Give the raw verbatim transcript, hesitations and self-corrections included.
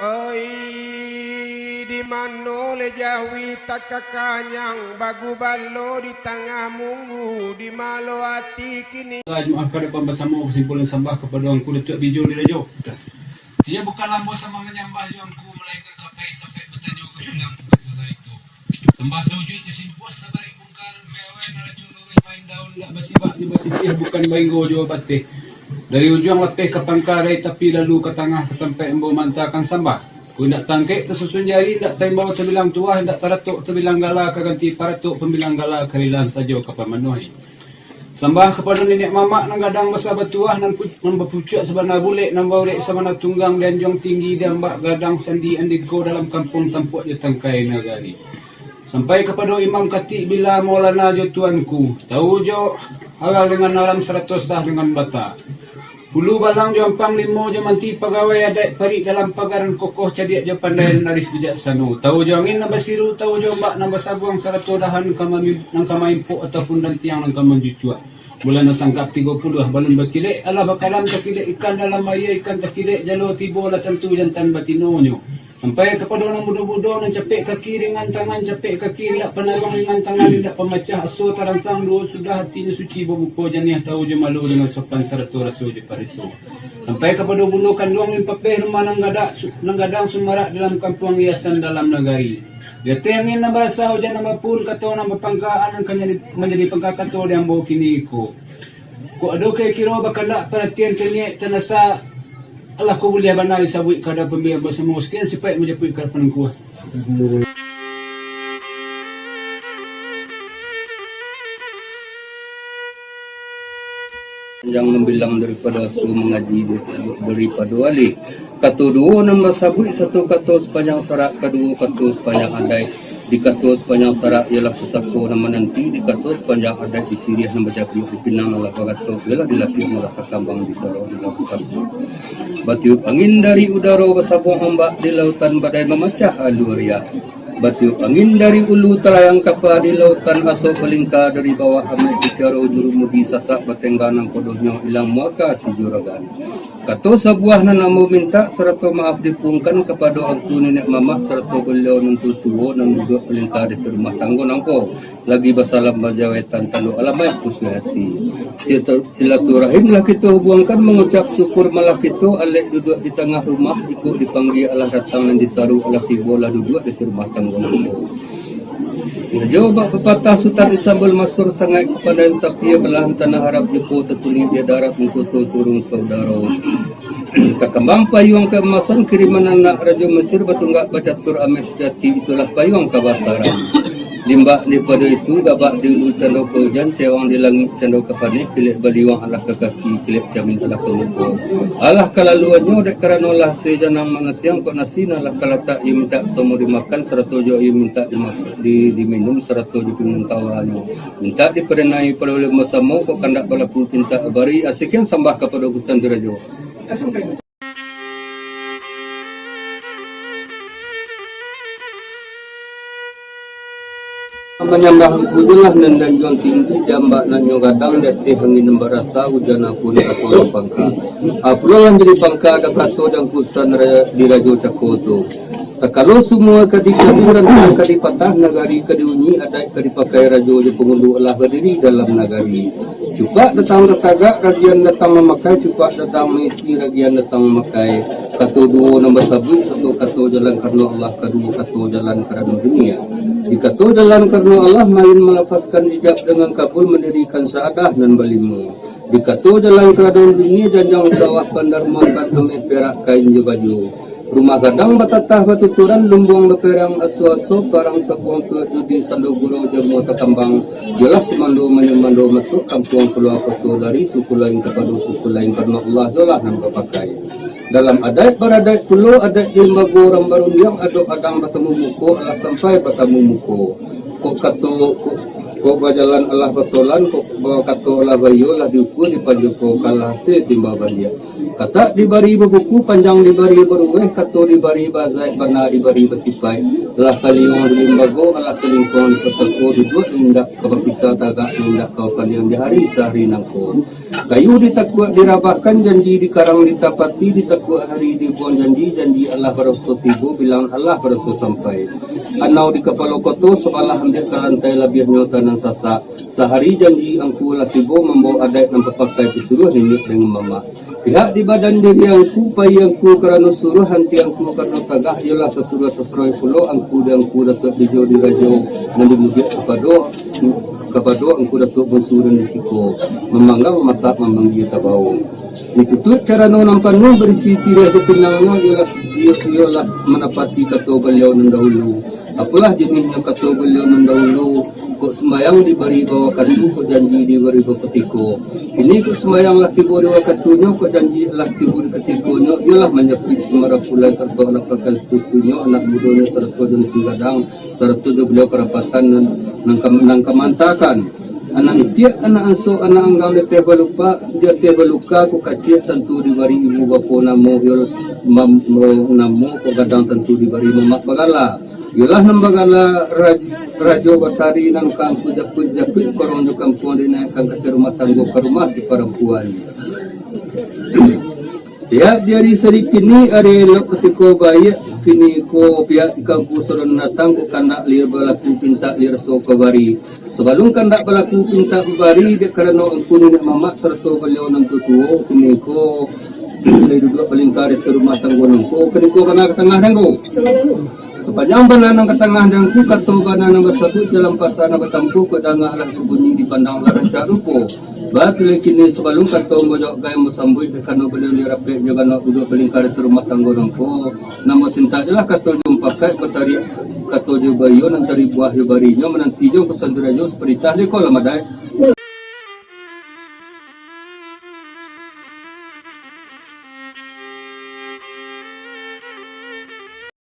Oi, di mano leh jawi takakanyang, bagubalo di tangah munggu, di malo ati kini. Jumaah ka dapan basamo kasimpulan sambah kapado Angku Datuak Bijo di Rajo. Iyo bukan ambo samo manyambah jo Angku, malainkan ka pai tampek batanyo ka pulang ka itu. Sambah saujuik jo simpuah sabarek bungka, nan piawai naraco luruih main daun, indak basibak jo basisiah, bukan bainggo jo babateh. Dari ujuang lapeh ka pangka, dari tapi lalu ka tangah, ka tampek ambo maantakan sambah. Kok indak tangkek tasusun jari, indak taimbau tabilang tuah, indak taratok tabilang gala, ka ganti paratok pambilang gala, karilahan sajo ka pamanuahi. Sambah kapado niniak mamak nan gadang basa batuah, nan pu-, nan bapucuak sabana bulek, nan baurek sabana tunggang, di anjuang tinggi, di ambak gadang sandi andiko, dalam kampuang tampuak jo tangkai nagari. Sampai kapado imam katik bila maulana jo tuanku, tau jo halal dengan haram sarato sah dengan bata. Hulu balang jo ampang limo jo manti pagawai adaik parik dalam pagaran kokoh cadiak jo pandai nan arif bijaksano. Tau jo angin nan basiru, tau jo ombak nan basabuang, sarato dahan ka mami-, nan ka maimpok ataupun rantiang nan ka manjucuak. Bulan nan sangkap tigo puluah, balun bakilek, alah bakalam takilek ikan dalam aia, ikan takilek jalo tibo, lah tantu jantan batinonyo. Sampai kapado nan budo-budo, nan capek kaki ringan tangan, capek kaki indak panaruang ringan tangan, indak pamacah aso, taransang duo sudah, atinyo suci bamuko, janiah tau jo malu, dengan sopan sarato raso jo pareso. Sampai kapado bundo kanduang limpapeh rumah nan gadak su-, nan gadang sumarak dalam kampuang, hiasan dalam nagari. Di ateh angin nan barasa, ujan nan bapun, kato nan bapangka, nan ka jadi, manjadi pangka kato di ambo kiniko. Kok ado kiro-kiro bakandak paratian kaniak tanasa, alah ko buliah bana disabuik ka adapan biang basamo, sakian sipaik manjapuik ka adapan Angku. Panjang mambilang daripado aso, mangaji daripado alih. Kato duo nan basabuik, satu kato sapanjang sarak, kaduo kato sapanjang adaik. Di kato sapanjang sarak ialah pusako nan mananti, di kato sapanjang adaik di siriah nan bajaguak, di pinang nan lah bagatok ialah di lapiak nan lah takambang, di sorok nan lah basatu. Batiup angin dari udaro, basabuang ombak di lautan, badai mamacah alua riak. Batiup angin dari ulu talayang kapa di lautan, asok balingka dari bawah, amek bicaro jurumudi, sasak batenggang nan kodohnyo, ilang muaka si juragan. Kato sabuah nan ambo mintak, sarato maaf dipungkan kapado angku niniak mamak, sarato baliau nan tutuo, nan duduak palingka di rumah tanggo nangko, lagi basalam bajawaitan, tando alamaik putuih ati. Silatu-, silaturahim lah kito hubuangkan, mangucap syukur malah kito, alek duduak di tangah rumah, jikok dipanggia alah datang, nan disaru alah tibo, lah duduak di rumah tanggo nangko. Rajo bak papatah Sutan Isambul Masyhur, sangaik kapandaian sapia, balahan tanah Arab, jiko tatuli di darat, mangkoto turun ka udaro. Takambang payuang kaemasan, kiriman anak Rajo Mesir, batunggak bacatur ameh sajati, itulah payuang kabasaran. Limbak daripado itu, gabak di ulu cando ka ujan, cewang di langik cando ka paneh, kilek baliuang alah ka kaki, kilek camin alah ka muko. Alah kalaluannyo, dek karano lah se janang manatiang, kok nasi nan lah kalatak iyo mintak samo dimakan, sarato jo iyo mintak dimak-, di-, diminum, sarato jo pinun kawanyo. Mintak dipadanai pado ulun basamo, kok kandak balaku pintak bari, asikian sambah kapado Gusti Rajo. Manyambah Angku juo lah nan danjuang tinggi, di ambak nan nyo gadang, di ateh angin nan barasa, ujan nan pun kato nan pangka. Apolah lah jadi pangka, ado kato di Angku Sutan ra-, di Rajo Cako tu. Takalo sumua ka dikali, rantang ka dipatah, nagari ka diunyi, adaik ka dipakai, rajo jo pangulu alah badiri dalam nagari. Cupak datang tatagak, ragian datang mamakai, cupak datang maisi, ragian datang mamakai. Kato duo nan basabuik, satu kato jalan karano Allah, kaduo kato jalan karano dunia. Di kato jalan karano Allah, main malafazkan ijab dengan kabul, mandirikan syahadah nan balimo. Di kato jalan karano dunia, janjang sawah pandarmakan, ameh perak kain jo baju. Rumah gadang batatah batuturan, lumbuang baperang aso-aso, parang sabuang tuak judi, sando gurau jamuah takambang, iyolah sumando manyumando, masuak kampuang kalua koto, dari suku lain kapado suku lain, karano Allah juo lah nan bapakai. Dalam adaik baradaik pulo, adaik di limbago urang barundiang, adok adang batamu muko, alah sampai batamu muko. Kok kato, kok Kok bajalan alah batolan, kok bakato alah baiyo, lah diukua dipanjoko, kalah se timba baliak. Katak dibari babuku, panjang dibari baruweh, kato dibari bazaik, bana dibari basipaik. Alah taliwang di limbago, alah talingkuang di pasako, duduak indak ka bakisa, tagak indak ka bapaliang di hari sahari nangko. Kayu ditakuak dirabahkan, janji dikarang ditapati, ditakuak hari dibuang janji, janji alah baraso tibo, bilangan alah baraso sampai. Anau di kapalo koto, sabalah ambiak ka lantai, labiahnyo tanang sasak. Sahari janji angku lah tibo, mambaok adaik nan bapakai, pisuruah niniak dangan mamak. Pihak di badan diri angku, pai angku karano suruah, hanti angku karano tagah, iyolah tasuruah tasaroh pulo angku di angku Datuak Bijo Dirajo, nan dimudiak kapado, kapado angku Datuak Bunsu nan di siko, mamanggang mamasak, mamanggia tabao. Ditutuik carano nan panuah, barisi siriah jo pinangnyo, iyolah, iyolah manapati kato baliau nan dahulu. Apolah jenihnyo kato baliau nan dahulu, kok sumbayang dibari bawakatu, kok janji dibari bakutiko. Kini kok sumbayang lah tibo di wakatunyo, kok janji lah tibo di kutikonyo, iyolah manjapuik si marapulai sarato anak pakan satutunyo, anak mudonyo sarato jo nan gadang, sarato jo baliau karapatan nan, nan ka, nan ka maantakan. Anak itiak, anak ansok, anak anggang di ateh balupa, di ateh baluka, kok kaciak tantu dibari ibu bapo namo, iyolah mam-, namo kok gadang tantu dibari mamak bagala. Iyolah nan bagala Raj-, Rajo Basari nan ka angku japuik-japuik, korong jo kampuang dinaikkan ka ateh rumah tanggo, ka rumah si parampuan. Pihak di ari sari kini, ari elok kutiko baiak, kini ko pihak di angku sudah datang, kok kandak lih balaku pintak lih raso ka bari. Sabalun kandak balaku pintak babari, dek karano angku niniak mamak sarato baliau nan tutuo, kini ko lai duduak balingka di ateh rumah tanggo nangko, kini ko bana ka tangah nangko. Sapanjang bana nan ka tangah di angku, kato bana nan basabuik, jalan pasa nan batampuah, kok danga alah babunyi, dipandang alah rancak rupo. Batulih kini sabalun kato manjawab gai, basambuik dek karano baliau ni rapek jo ganok, duduak balingka di ateh rumah tanggo nangko. Namo sintak iyolah kato jo mupakaik, batariak kato jo baiyo, nan cari buah jo barinyo, mananti jo kusanturanyo, saparitah di kolam adai.